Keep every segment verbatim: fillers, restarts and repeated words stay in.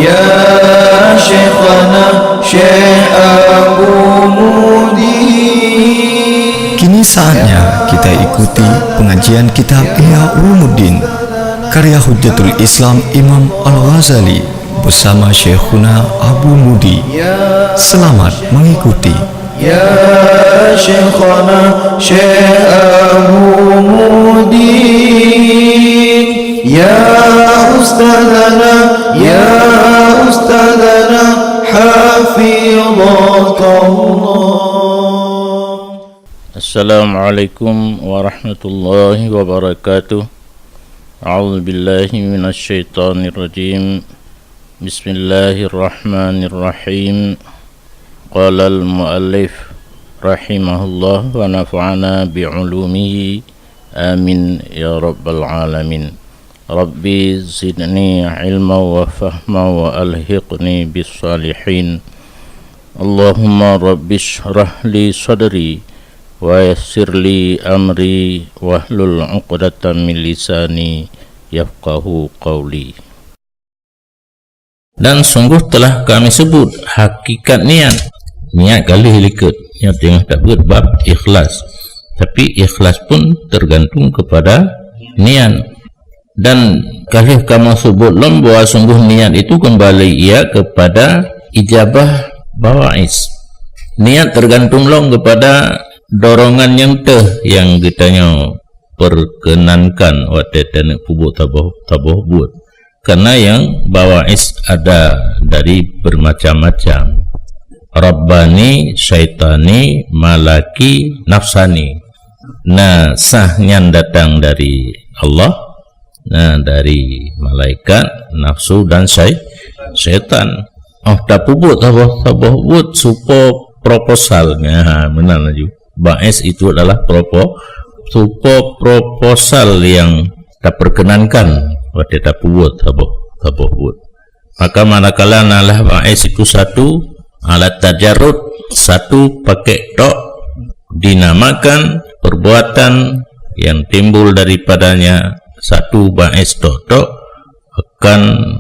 Ya Syekhana Syekh Abu Mudi. Kini saatnya kita ikuti pengajian kitab Ihya Ulumuddin karya Hujjatul Islam Imam Al-Ghazali bersama Syekhuna Abu Mudi. Selamat mengikuti. Ya Syekhana Syekh Abu Mudi, ya Ustadzana, ya Ustadzana, hafidhakallah. Assalamualaikum warahmatullahi wabarakatuh. A'udzubillahi minasyaitonirrajim. Bismillahirrahmanirrahim. Qalal muallif rahimahullah wa nafa'ana bi ulumihi. Amin ya rabbal alamin. Rabbi zidni ilma wa fahma wa alhiqni bis salihin. Allahumma rabbi shrah li sadri wa yassir li amri wahlul uqdatam min lisani yafqahu qauli. Dan sungguh telah kami sebut hakikat niat. Niat ka lheueh likot, nyoe teungoh tabeuet bab ikhlas. Tapi ikhlas pun tergantung kepada niat. Dan ka lheueh kamoe sebut lom bahwa sungguh niat itu kembali ia kepada ijabah bawa'is. Niat tergantung lom kepada dorongan nyang teuh nyang geutanyoe perkenankan watée taneuk peubuet saboh, saboh buet. Karena nyang bawa'is ada dari bermacam-macam. Rabbani, syaitani, malaki, nafsani. Na sah nyan datang dari Allah, na dari malaikat, nafsu dan syai-, syaitan. Oh, tapeubuet saboh, saboh buet supo proposal. Ha, meunan laju. Ba'is itu adalah propo-, supo proposal nyang taperkenankan watée tapeubuet saboh, saboh buet. Maka manakala nalah ba'is itu satu alat tajarud, satu pakek tok, dinamakan perbuatan yang timbul daripadanya satu ba'is tok-tok akan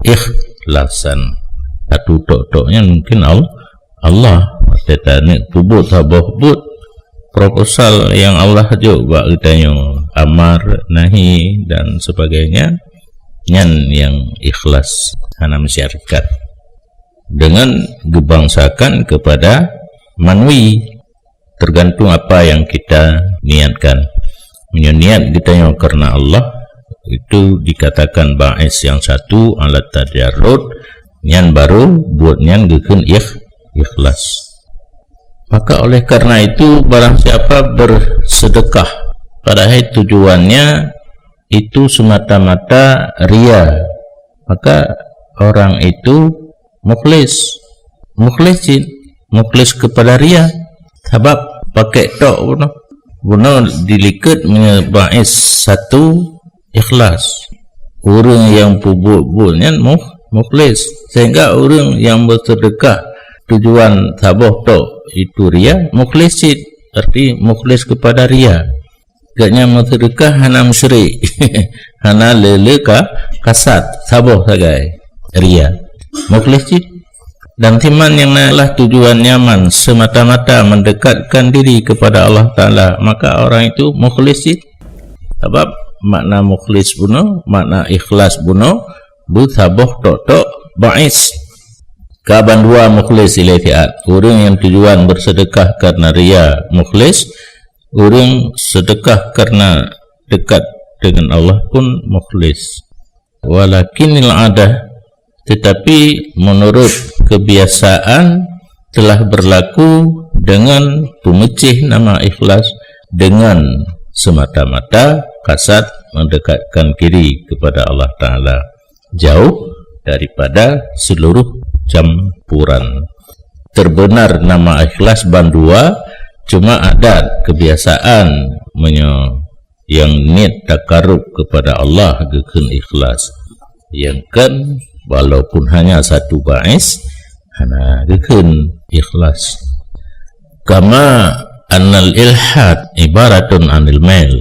ikhlasan. Satu tok-toknya mungkin Al-, Allah. Watée taneuk peubuet saboh buet, proposal nyang Allah jok bak geutanyoe, amar, nahi dan sebagainya, nyan nyang ikhlas, hana meusyarikat. Dengan geubangsakan kepada manwi, tergantung apa yang kita niatkan. Meunyoe niat geutanyoe karena Allah, itu dikatakan ba'is yang satu, alat tajarud, nyan baru buet nyan geukheun ikh-, ikhlas. Maka oleh karena itu, barang siapa bersedekah padahai tujuannya itu semata-mata ria, maka orang itu mukhlis. Mukhlis cit, mukhlis kepada ria. Sabab pakek tok bunoe. Bunoe dilikot meunyoe ba'is satu ikhlas. Ureuëng nyang peubuet-buet nyan mukh-, mukhlis. Sehingga ureuëng nyang beuseudeukah tujuan saboh tok itu ria, mukhlis cit. Arti mukhlis kepada ria. Gobnyan meuseudeukah hana musyrik, hana le-le ka-, kasat, saboh sagai, ria, mukhlis cit. Dan siman nyang na adalah tujuan nyaman semata-mata mendekatkan diri kepada Allah Taala, maka orang itu mukhlis cit. Sabab makna mukhlis bunoe, makna ikhlas bunoe, beusaboh tok-tok ba'is. Ka bandua mukhlis ilée siat. Ureuëng nyang tujuan bersedekah karena ria mukhlis, ureuëng sedekah karena dekat dengan Allah pun mukhlis. Walakinil adah, tetapi menurut kebiasaan telah berlaku dengan pemecih nama ikhlas dengan semata-mata kasat mendekatkan diri kepada Allah Taala, jauh daripada seluruh campuran. Terbenar nama ikhlas bandua, cuma adat kebiasaan meunyoe nyang niet takarub kepada Allah geukheun ikhlas. Nyang kan, walaupun hanya satu ba'is, hana geukheun ikhlas. Kama annal ilhad ibaratun anil mail.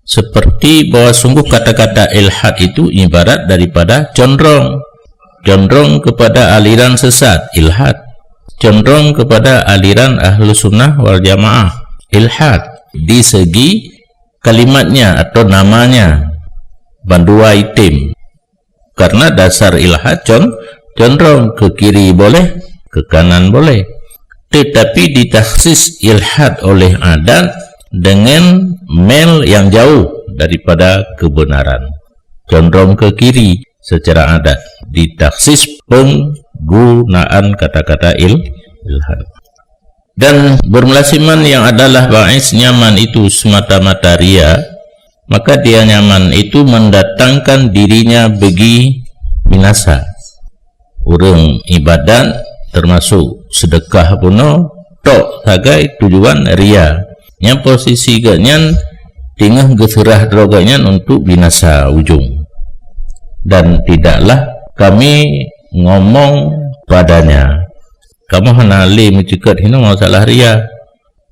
Seperti bahwa sungguh kata-kata ilhad itu ibarat daripada condrong. Condrong kepada aliran sesat, ilhad. Condrong kepada aliran Ahlus Sunnah wal Jamaah, ilhad. Di segi kalimatnya atau namanya, bandua item. Karena dasar ilhad con-, condrong ke kiri boleh, ke kanan boleh. Tetapi ditaksis ilhad oleh adat dengan mel yang jauh daripada kebenaran. Condrong ke kiri secara adat, ditaksis penggunaan kata-kata il-, ilhad. Dan bermula siman yang adalah ba'is nyaman itu semata-mata ria, maka dia nyaman itu mendatangkan dirinya bagi binasa. Ureuëng ibadat, termasuk sedekah bunoe, tok sagai tujuan ria. Nyang posisi geuhnyan teungoh geuseurah droe geuhnyan untuk binasa ujong. Dan tidaklah kami ngomong padanya, kamoe hana lé meuceukat hinoe masalah ria,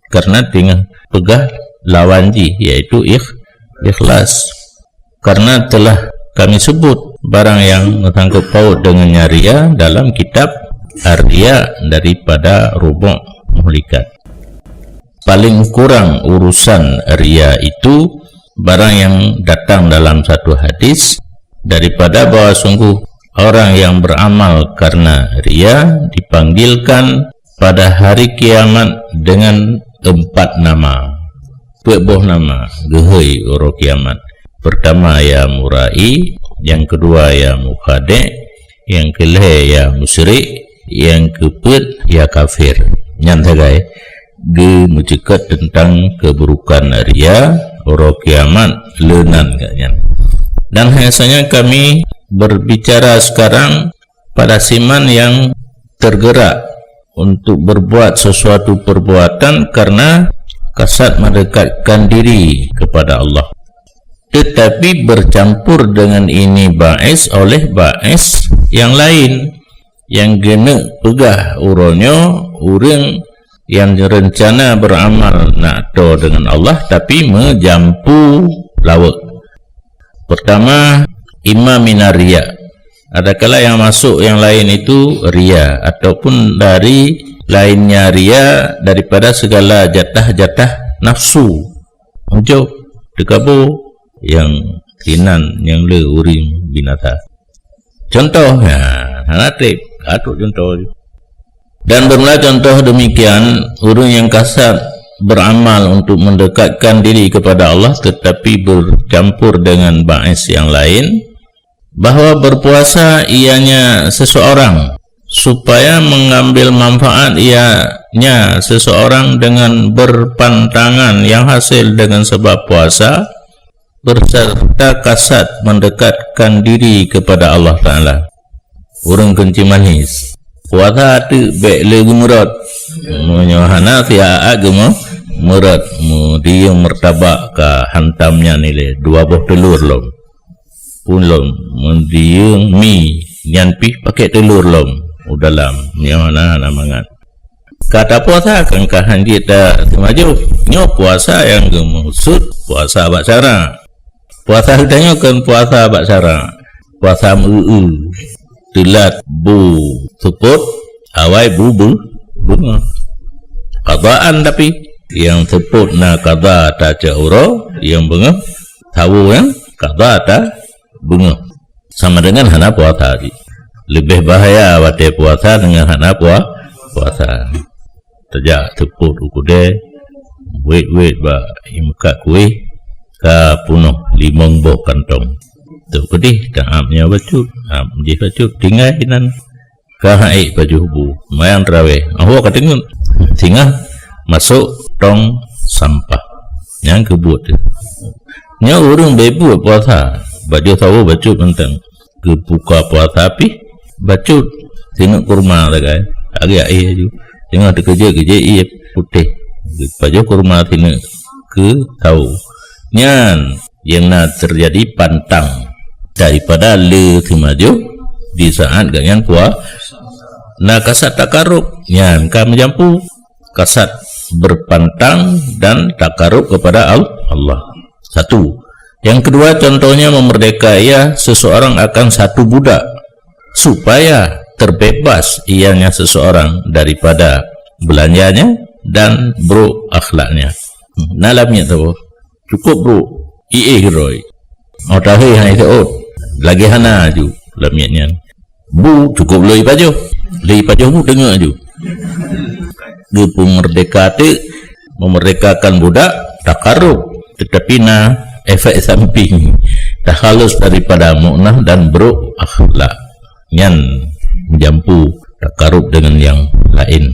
karena teungoh peugah lawan jih, yaitu ikh-, ikhlas. Karena telah kami sebut barang yang bersangkut paut dengannya ria dalam kitab Ar-Riya daripada Rubu' Muhlikat. Paling kurang urusan ria itu barang yang datang dalam satu hadis, daripada bahwa sungguh orang yang beramal karena ria dipanggilkan pada hari kiamat dengan empat nama. Peuet boh nama geuhôi uroe kiamat. Pertama, ya murai, yang kedua, ya mukhadi', yang kelhée, ya musyrik, yang keupeuet, ya kafir. Nyan sagai geumeuceukat tentang keburukan ria uroe kiamat leunan geuhnyan. Dan hanya saja kami berbicara sekarang pada siman yang tergerak untuk berbuat sesuatu perbuatan karena kasat mendekatkan diri kepada Allah. Tetapi bercampur dengan ini ba'is oleh ba'is yang lain, nyang geuneuk peugah uroe nyoe ureuëng nyang rencana beramal nak toe deungon Allah tapi meujampu laweuek. Pertama, imma minar riya. Adakala nyang masuk nyang laén itu ria, ataupun dari laénnya ria daripada segala jatah-jatah nafsu. Ujub, teukabô, nyang sinan nyang le ureuëng binasa. Contoh, ha, hana treb, ka trok contoh. Dan bermula contoh demikian, ureuëng nyang kasat beramal untuk mendekatkan diri kepada Allah tetapi bercampur dengan ba'is yang lain, bahwa berpuasa ianya seseorang supaya mengambil manfaat ianya seseorang dengan berpantangan yang hasil dengan sebab puasa, berserta kasat mendekatkan diri kepada Allah Taala. Ureuëng keunci manis. Puasa teuk bék le geumeurot. Meunyoe hana siat geumeurot, meudiyeueng martabak ka hantam nyan ilée dua boh teulor lom. Pun lom, meudiyeueng mi nyan pih pakék teulor lom u dalam. Meunyoe hana, hana mangat. Ka tapuasa kan ka hanjeuet ta-, teumajoh. Nyoe puasa nyang geumaksud puasa bak syarak. Puasa geutanyoe kon puasa bak syarak. Puasa meu-eu, teulat bu seupôt, awai bu beu-, beungoh. Qadaan tapi, nyang seupôt na qada tacok uroe, nyang beungoh sawoe nyang qada ta beungoh. Sama dengan hana puasa jih. Leubeh bahaya watée puasa dengan hana pua-, puasa. Tajak seupôt u keudée, wét-wét bak ié meukat kuéh, ka peunoh limong boh kantong. Trok keudeh, ta-, ap nyoe bacut, ap jih bacut, tinggai nan. Ka han ék pajoh bu, seumayang tarawéh. Awak ka teungeut, singoh masôk tong sampah. Nyang keubuet teuh. Nyoe ureuëng beubuet puasa, pajoh sawoe bacut mantong. Geubuka puasa pih bacut, sineuk kurma sagai. Agak éh laju. Singoh teukeujot-keujot ié putéh. Geupajoh kurma sineuk keu sawoe. Nyan nyang na teujadi pantang daripada le teumajoh di saat gobnyan pua-, na kasat takarub, nyan ka meujampu. Kasat berpantang dan takarub kepada Al-, Allah. Satu. Yang kedua, contohnya memerdeka ia seseorang akan satu budak. supaya terbebas ianya seseorang daripada belanjanya dan buruk akhlaknya. Na lamiet saboh. Cukup buruk. Iéh roi. Oh, tahe hai seot. Lagèe hana aju lamiet nyan. Bu cukup loi pajoh. Loi pajoh bu teungoh aju. Geupeu merdeka teuk, memerdekakan budak, takarub. Tetapi na efek samping. Takhalus daripada mu'nah dan buruk akhlak. Nyan jampu takarub dengan yang lain.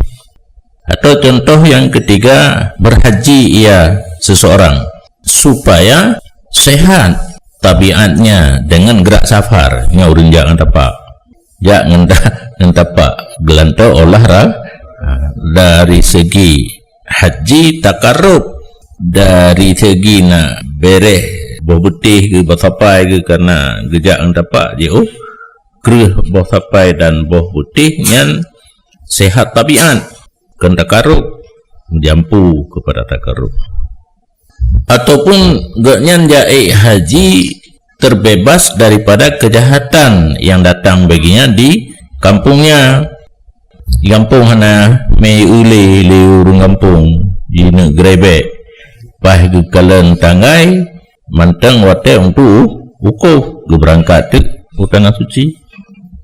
Atau contoh yang ketiga, berhaji ia seseorang supaya sehat tabiatnya dengan gerak safar, nyoe ureuëng jak ngon tapak. Jak ngon ta-, ngon tapak, geulantoe olah ra-, ha, dari segi haji takarub, dari segi nak bereh boh beutih geuh, boh sapai geuh, karena geujak ngon tapak jiôh kreueh boh sapai dan boh beutih nyan sehat tabiat, kon takarub, jampu kepada takarub. Ataupun gobnyan jak ék haji terbebas daripada kejahatan yang datang baginya di kampungnya. Di gampông hana mé ulée lé ureuëng gampông, jineuk geurebek. Paih geukalon tanggai, mantong watée untuk ukoh geubeurangkat teuk u Tanah Suci.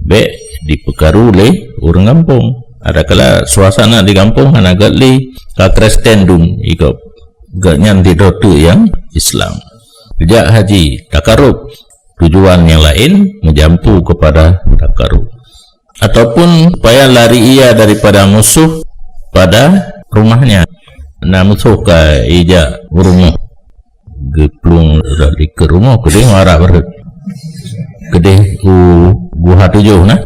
Bék dipeukaru lé ureuëng gampông. Adakala suasana di gampông hana gét lé ka Kristen dum ikot. Gobnyan sidroe teuk nyang Islam. Jak haji, takarub. Tujuan yang lain, meujampu kepada takarub. Ataupun supaya lari ia daripada musuh pada rumahnya. Na musoh ka ijak u rumoh. Geuplueng lari keu rumoh, keudeh u Arab rhot. Keudeh u Guha Tujoh na.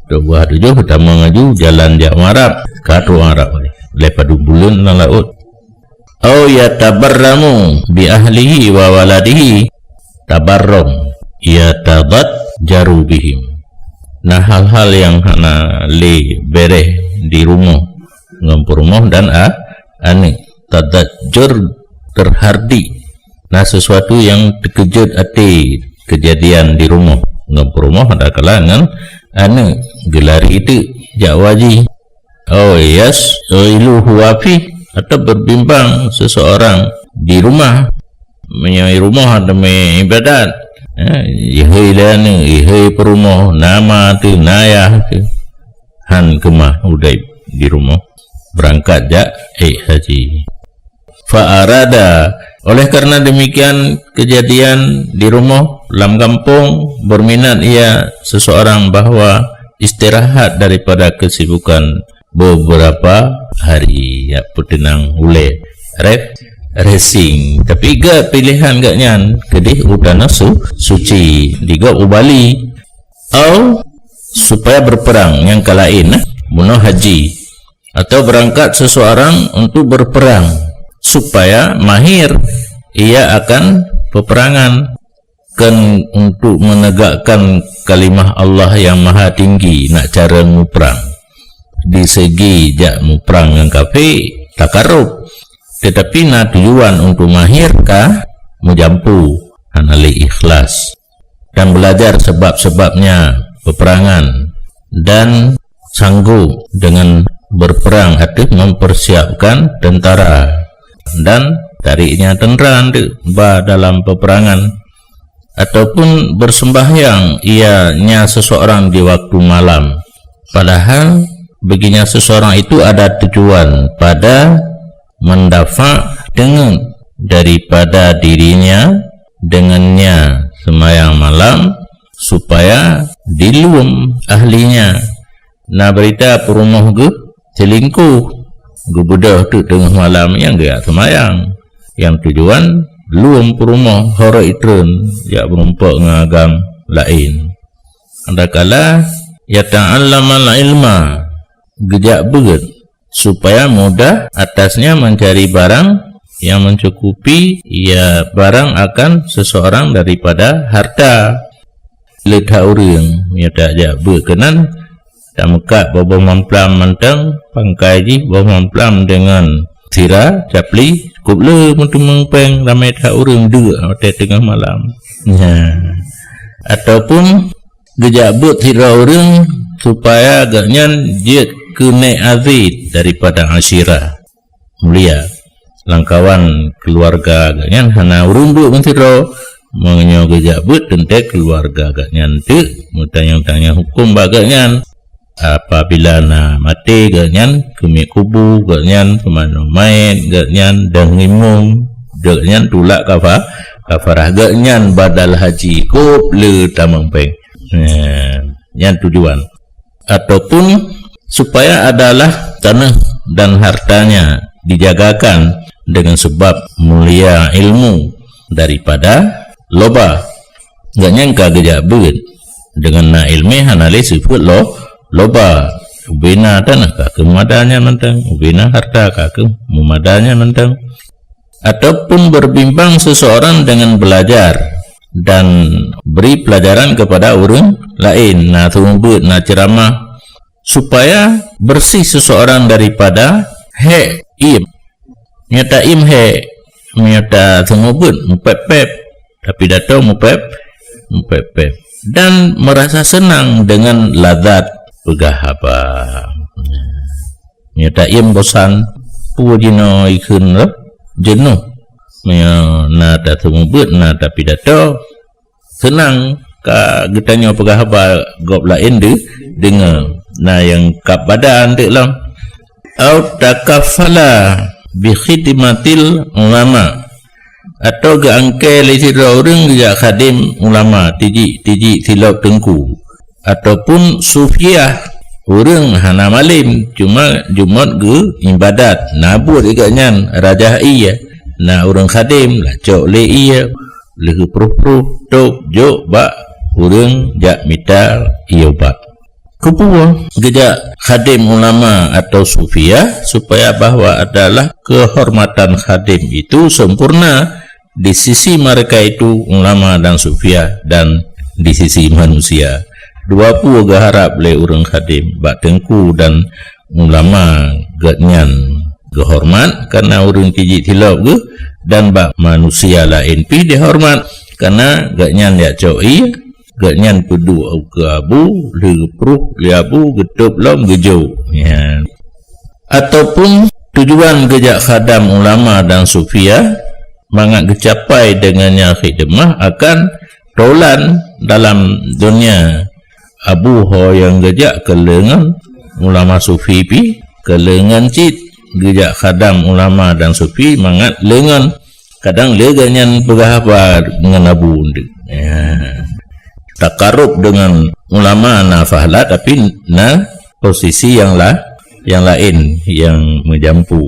Di Guha Tujoh geutamong aju jalan jak u Arab, ka trok u Arab. Lé padub buleuen lam laôt. Au yatabarramu bi ahlihi wa waladihi. Tabarrum, yatadajjaru bihim. Nah, hal-hal yang hana lé bereh di rumoh ngon peurumoh dan a-, aneuëk. Tadajjur, terhardik. Nah, sesuatu yang terkejut até kejadian di rumoh ngon peurumoh, adakala ngon aneuëk, geulari teuk jak u haji. Oh, yas, ilu huwa fih, atau berbimbang seseorang di rumah. Meunyoe di rumoh teumé ibadat, eh, ihôi lé aneuëk, ihôi peurumoh, na ma teuh, na yah teuh. Han keumah udeb di rumoh, beurangkat jak ék haji. Fa arada, oleh karena demikian kejadian di rumoh lam gampông, berminat ia seseorang bahwa istirahat daripada kesibukan beberapa hari, ya, peuteunang ulée, ref-, refreshing. Tapi gét pilihan gobnyan keudeh u Tanah Su-, Suci, di gob u Bali. Au, supaya berperang nyang ka laén, eh, bunoe haji. Atau berangkat seseorang untuk berperang, supaya mahir ia akan peperangan, kan untuk menegakkan kalimah Allah yang maha tinggi, nak cara muprang. Di segi jak muprang ngon kafé, takarub. Tetapi na tujuan untuk mahir ka meujampu, hana lé ikhlas. Dan belajar sebab-sebabnya peperangan dan sanggup dengan berperang ateueh mempersiapkan tentara dan tariknya tentara untuk ba dalam peperangan, ataupun bersembahyang ianya seseorang di waktu malam, padahal baginya seseorang itu ada tujuan pada mendafa dengan daripada dirinya dengannya sembahyang malam supaya dilum ahlinya. Na berita peurumoh geuh selingkuh, geubeudôh teuk teungoh malam nyang geujak seumayang. Nyang tujuan lom peurumoh horot itreun jak meurumpok ngon agam laén. Adakala yata'allamal ilma, geujak beuet, supaya mudah atasnya mencari barang yang mencukupi ia barang akan seseorang daripada harta. Leuta ureuëng nyang tajak beuet keunan, tameukat boh-boh mamplam mantong, pangkai jih boh mamplam deungon sira, capli, cukôp le meuteumèe péng ramé that ureuëng deuk watèe teungoh malam. Nyan. Ataupun Geujak beuet sidroe ureuëng supaya gobnyan jeuet keuneuk aziz daripada asyirah mulia, lamkawan keuluwarga gobnyan hana ureuëng beuet meusidroe. Meunyoe geujak beuet teuntée keuluwarga gobnyan teuk meutanyong-tanyong huköm bak gobnyan. Apabila na maté gobnyan, keumiet kubu gobnyan, peumanö manyét gobnyan, dan ngimum gobnyan tulak kafa-, kafarah gobnyan badal haji kôb le tamong péng. Nah, nyan tujuan. Ataupun supaya adalah tanah dan hartanya dijagakan dengan sebab mulia ilmu daripada loba. Gobnyan ka geujak beuet dengan na ilmu hana lé sifeuet lo-, loba. Ubena tanah ka keumadanya mantong, ubena harta ka keumadanya mantong. Ataupun berbimbang seseorang dengan belajar dan beri pelajaran kepada orang lain, na seumeubeuet, na ceramah, supaya bersih seseorang daripada hék iem. Meunyoe ta iem hék, meunyoe ta seumeubeuet mupép-pép, tapi datang mupép, mupép-pép. Dan merasa senang dengan lazat peugah haba. Meunyoe ta iem bosan, peue jinoe ikheun lom jeunôh. Meunyoe na ta seumeubeuet, na ta pidato, seunang ka geutanyoe peugah haba gob laén de-, deungoe. Na nyang kab badan teuk lom. Au takafala bi khidmatil ulama. Atau geuangkée lé sidroe ureuëng geujak khadém ulama, tijik-tijik silop teungku. Ataupun sufiah, ureuëng hana malém, cuma jumôt geu iébadat, na buet gobnyan rajah ié, na ureuëng khadém lacok lé ié, lheueh pruh-pruh tôb jok bak ureuëng jak mita ié ubat. Keupeue geujak khadém ulama atau sufiah? Supaya bahwa adalah kehormatan khadém itu sempurna di sisi mereka itu ulama dan sufiah dan di sisi manusia. Dua peue geuharab lé ureuëng khadém bak teungku dan ulama gobnyan geuhormat karena ureuëng tijik silop geuh, dan bak manusia laén pih dihormat karena gobnyan jak cok ié, gobnyan peuduek keu abu, lheueh geupruh lé abu, geutôb lom geujok. Ya. Ataupun tujuan geujak khadam ulama dan sufiah mangat geucapai deungon nyang khidmah akan tolan dalam dunia. Abu ho nyang geujak keu leungon ulama sufi pih, keu leungon cit geujak khadam ulama dan sufi mangat leungon. Kadang lé gobnyan peugah haba ngon abu eunteuk. Ya. Takarub dengan ulama na fahla, tapi na posisi yang la-, yang laén yang meujampu.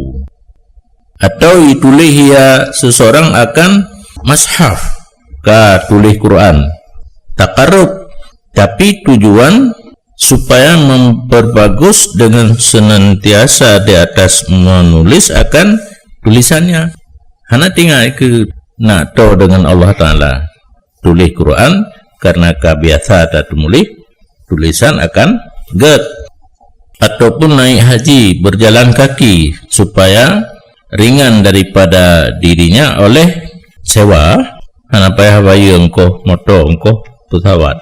Atau ituléh ia seseorang akan mushaf, ka tuléh Quran. Takarub, tapi tujuan supaya memperbagus dengan senantiasa di atas menulis akan tulisannya. Hana tinggai keu nak toe deungon Allah Taala. Tuléh Quran karena ka biasa tateumuléh, tulisan akan gét. Ataupun naik haji berjalan kaki supaya ringan daripada dirinya oleh sewa, hana payah bayeue ongkoh moto, ongkoh pesawat.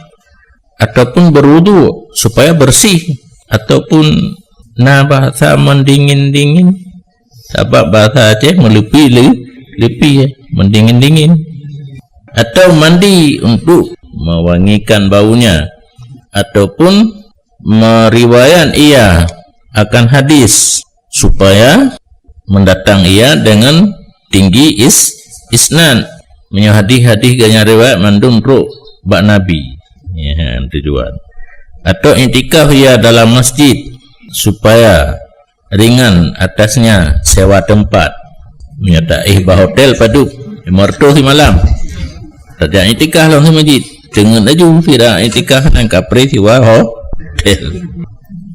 Ataupun berwudu supaya bersih, ataupun na bahasa mendingin-dingin, sabab bahasa Aceh meuleupi le-, leupi, mendingin-dingin. Atau mandi untuk mewangikan baunya, ataupun meriwayat ia akan hadis supaya mendatang ia dengan tinggi is-, isnad. Meunyoe hadis-hadis geuhnyan riwayat mandum trok bak Nabi. Ya, tujuan. Atau iktikaf ia dalam masjid supaya ringan atasnya sewa tempat. Meunyoe taéh bak hotel padub lima ratus simalam. Tajak iktikaf lam masjid. Teungeut laju sira iktikaf nang kapreh siwa hotel.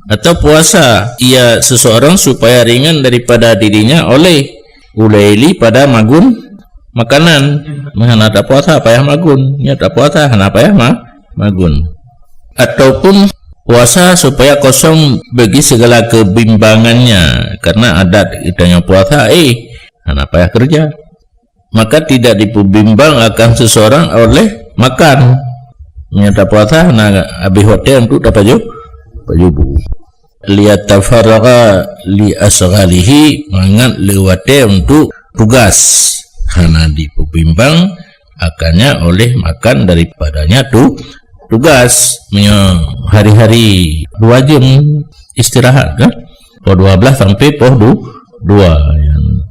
Atau puasa ia seseorang supaya ringan daripada dirinya oleh ulée li pada magun makanan. Meuhana tapuasa payah magun, nyoe tapuasa hana payah ma-, magun. Ataupun puasa supaya kosong bagi segala kebimbangannya, karena adat geutanyoe puasa, eh, hana payah kerja. Maka tidak diperbimbang akan seseorang oleh makan. Meunyoe tapuasa, hana habéh watée untuk tapajoh, pajoh bu. Liyatafarraga li asghalihi, mangat le watée untuk tugas. Hana dipeubimbang akannya oleh makan daripadanya tu tugas. Meunyoe hari-hari dua jam istirahat kan? Poh dua belas sampai poh du-, dua.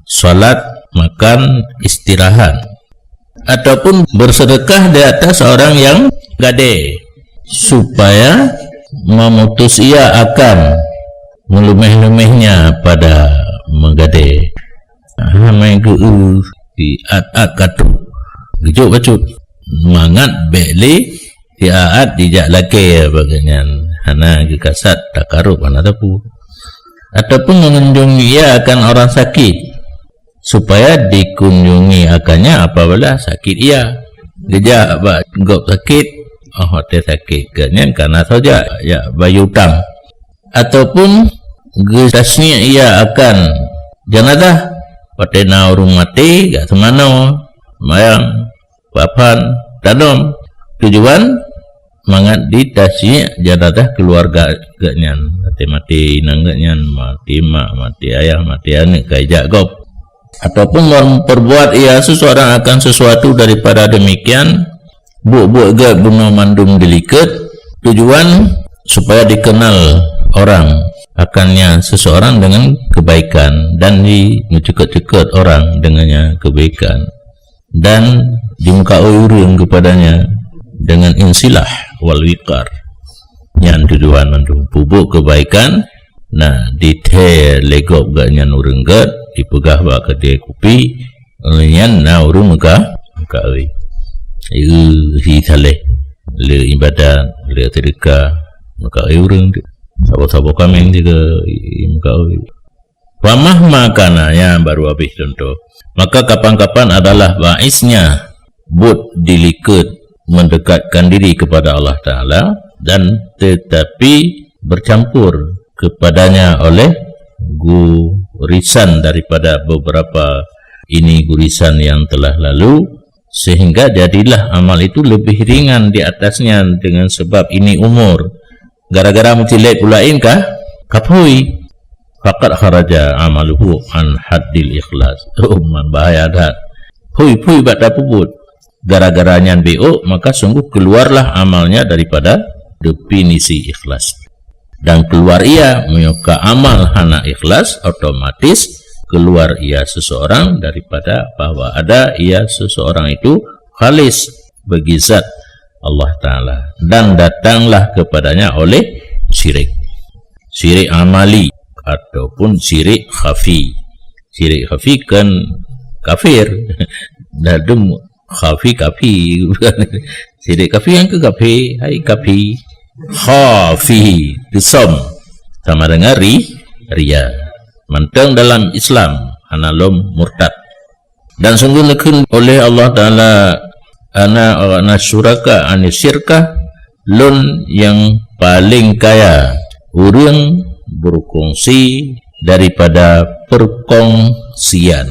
Salat, makan, istirahat. Ataupun bersedekah di atas orang yang gadée, supaya memutus ia akan meluméh-luméhnya pada meugadée. Hamai geu-eu di at-at katu. Geujok bacut. Mangat bék lé di at-at dijak lakée bagai nyan. Hana geukasat takarub hana tapu. Ataupun mengunjungi ia akan orang sakit, supaya dikunjungi akannya apabila sakit ia. Geujak bak gob sakit, oh, watée sakit geuh nyan kana saja ya bayeue utang. Ataupun geutasyiek ia akan jenazah, watée na ureuëng maté gak seumanoe, mayang, papan, tanom. Tujuan mangat ditasyiek jenazah keuluwarga geuh nyan. Maté-maté inong geuh nyan, maté mak, maté ayah, maté aneuëk ka ijak gob. Ataupun memperbuat ia seseorang akan sesuatu daripada demikian, buet-buet gét bunoe mandum dilikot, tujuan supaya dikenal orang akannya seseorang dengan kebaikan dan dimeucukot-cukot orang dengannya kebaikan dan dimeukaui ureuëng kepadanya dengan insilah wal wiqar. Nyan tujuan mandum peubuet kebaikan na dithée lé gob geuh nyan ureuëng gét dipeugah bak keudée kupi, nyan na ureuëng meuka-, meukaui. Hi saléh le iébadat, le seudeukah, meukaui ureuëng. Saboh-saboh kaméng juga meukaui. Wa mahma kana, nyan baru habéh contoh. Maka kapan-kapan adalah baisnya buet dilikot mendekatkan diri kepada Allah Taala dan tetapi bercampur kepadanya oleh gurisan daripada beberapa ini gurisan yang telah lalu, sehingga jadilah amal itu lebih ringan di atasnya dengan sebab ini umur. Gara-gara meucilek pula in kah? Kaphui. Faqad kharaja amaluhu an haddil ikhlas. Oh, man bahaya that. Phui-phui bak tapeubuet. Gara-gara nyan biôk, maka sungguh keluarlah amalnya daripada definisi ikhlas. Dan keluar ia, meunyoe ka amal hana ikhlas, otomatis keluar ia seseorang daripada bahwa ada ia seseorang itu khalis bagi zat Allah Taala dan datanglah kepadanya oleh syirik. Syirik amali ataupun syirik khafi. Syirik khafi kan kafir. Dadum khafi kafi. Syirik kafi yang ke kafi, hai kafi. Khafi, tusom. Sama dengan ri, ria. Mantong dalam Islam, hana lom murtad. Dan sungguh neukheun oleh Allah Taala, "Ana aghna syuraka anis syirkah," lôn nyang paleng kaya ureuëng beurukongsi daripada peurkongsian.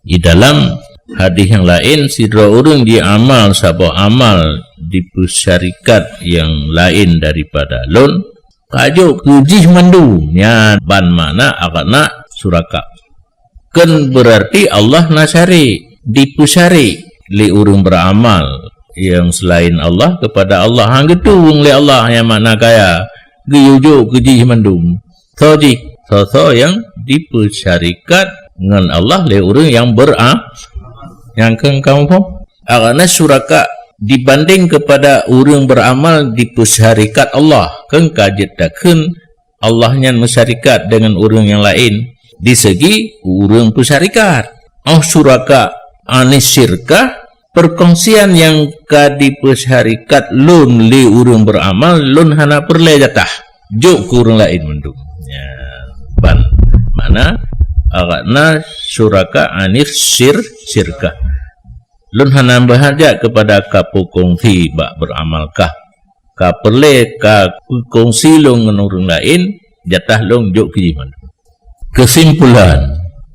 Di dalam hadis nyang laén, sidroe ureuëng jiamal saboh amal dipeusyarikat nyang laén daripada lôn, ka jok keu jih mandum, nyan ban makna aghna syuraka. Kan berarti Allah na syarik, dipeusyarikat lé ureuëng beuramal nyang seulaén Allah kepada Allah. Han geutueng lé Allah nyang makna kaya, geuyue jok keu jih mandum. Soe jih? Soe-soe nyang dipeusyarikat ngon Allah lé ureuëng nyang beura-, nyang kheun kamoe phon. Aghna syuraka dibanding kepada ureuëng beuramal dipeusyarikat Allah. Kan ka jeuet takheun Allah nyan meusyarikat deungon ureuëng nyang laén di segi ureuëng peusyarikat. Aw syuraka anis syirkah, peurkongsian nyang ka dipeusyarikat lôn lé ureuëng beuramal, lôn hana peureulée jatah. Jok keu ureuëng laén mandum. Ya, ban. Makna, aghna syuraka anis syir-, syirkah. Lôn hana meuhajat keupada ka peukongsi bak beuramal kah. Ka peureulée ka peukongsi lôn ngon ureuëng laén, jatah lôn jok keu jih mandum. Keusimpulan,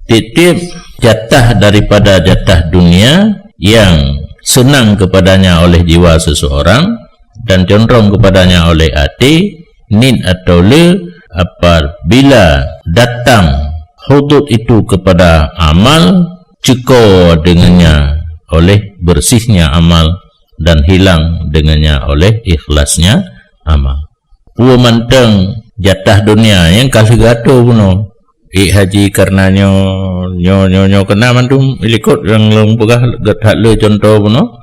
tieb-tieb jatah daripada jatah dunia nyang seunang keupadanya oleh jiwa seuseurang, dan condrong kepadanya oleh até, nit atau le, apabila datang hudud itu kepada amal, ceuko dengannya oleh bersihnya amal, dan hilang dengannya oleh ikhlasnya amal. Peue mantong jatah dunia nyang ka lheueh geuatoe bunoe. Ék haji kareuna nyoe, nyoe, nyoe, nyoe keuna mandum, ilikot nyang lôn peugah that le cuntoh bunoe.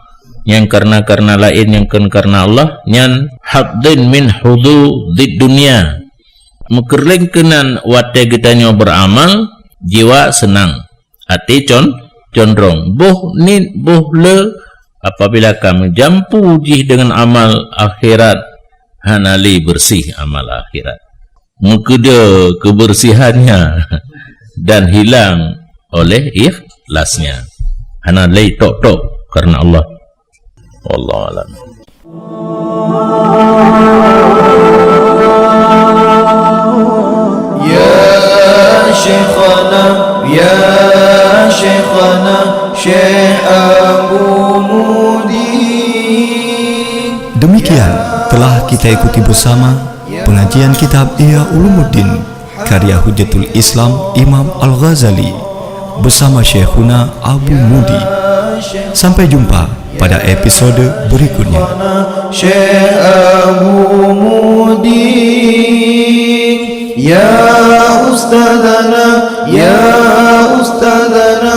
Nyang kareuna-kareuna laén nyang kon kareuna Allah, nyan hadin min hududid dunia. Meukeureueng keunan watée geutanyoe beuramal, jiwa seunang. Até con-, condrong. Boh nit, boh le, apabila ka meujampu jih deungon amal akhirat, hana lé beureuséh amal akhirat. Meukeudeuh keubeureusihannya dan hilang oleh ikhlasnya. Hana lé tok-tok kareuna Allah. Wallahu a'lam. Ya Syekhana, ya Syekhana, Syekh Abu Mudi. Demikian telah kita ikuti bersama pengajian kitab Ihya Ulumuddin karya Hujjatul Islam Imam Al-Ghazali bersama Syekhuna Abu Mudi. Sampai jumpa pada episode berikutnya. Syekh Abu Mudi, ya Ustadzana, ya Ustadzana.